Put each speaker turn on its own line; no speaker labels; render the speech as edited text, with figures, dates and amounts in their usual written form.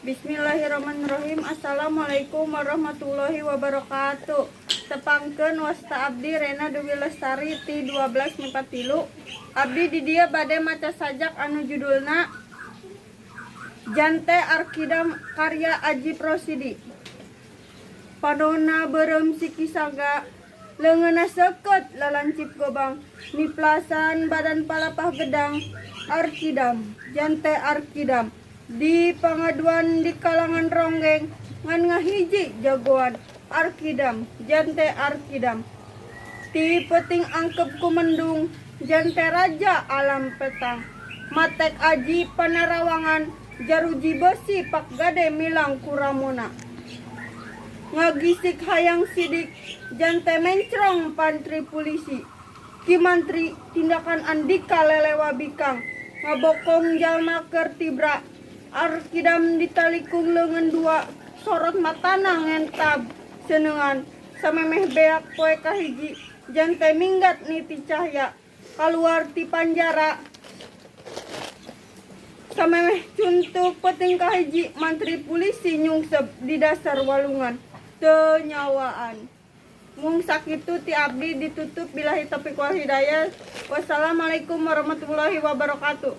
Bismillahirrahmanirrahim. Assalamualaikum warahmatullahi wabarakatuh. Tepangkeun, wasta abdi Rena Dewi Lestari ti 12 MIPA 3. Abdi di dieu bade maca sajak anu judulna Jante Arkidam karya Ajip Rosidi. Panonna beureum siki saga, leungeunna seukeut lalancip gobang, niplasan badan palapah gedang. Arkidam, Jante Arkidam. Di pangaduan di kalangan ronggeng ngan ngahiji jagoan. Arkidam, Jante Arkidam. Ti peuting angkep ku mendung, Jante raja alam petang. Matek aji panarawangan, jaruji besi pak gade milang kuramona. Ngagisik hayang sidik, Jante mencrong pantri pulisi. Ki Mantri tindakan andika lelewa bikang, ngabokong jalma keur tibra. Arkidam ditalikung leungeun dua, sorot matana ngentab seunengan. Samemeh beak poe kahiji, Jante minggat niti cahya kaluar ti panjara. Samemeh cuntuk peuting kahiji, mantri pulisi nyungsep di dasar walungan teu nyawaan. Mung sakitu ti abdi, ditutup billahi taufiq wal hidayah. Wassalamualaikum warahmatullahi wabarakatuh.